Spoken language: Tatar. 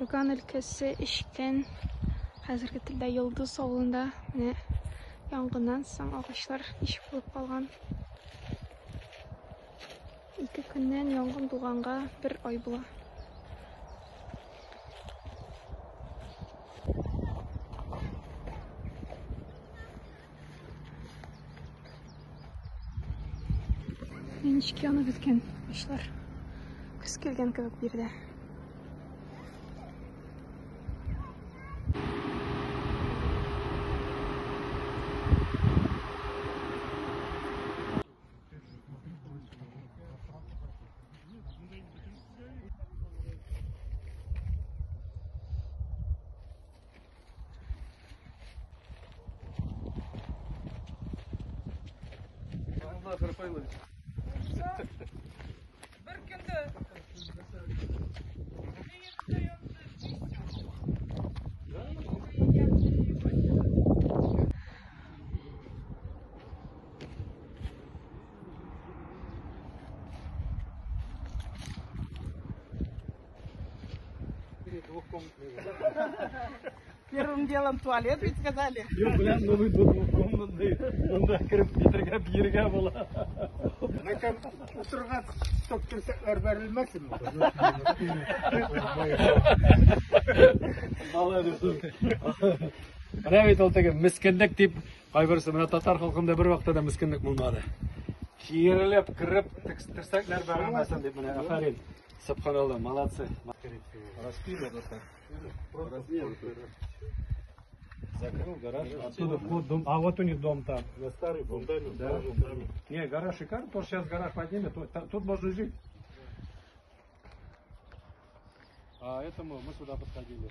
Курган өлкәсе Эчкен, хәзерге телдә Йолдыз авылында менә янгыннан соң агачлар ничек булып калган. 2 көннән янгын булганга 1 ай була. Ничек янып беткән агачлар. Көз килгән кебек биредә. Первым делом туалет ведь сказали. Юк, белән новый двухкомнатный. Монда кереп китергә, биергә була. Мәкәм утырган ток терсәкләр бәрелмәсенме? Молодец. Менә бит ул теге мескенлек дип, кайберсе менә татар халкында бер вакытта да мескенлек булмады. Киерелеп кереп терсәкләр бәрелмәсен дип менә афәрин. Субханалла, молодцы. Распили это так. Закрыл гараж. Оттуда вход, дом. А вот у них дом там. На старый фундамент. Да. Не, гараж шикарный, тоже сейчас гараж поднимет. Тут можно жить. А этому мы сюда подходили.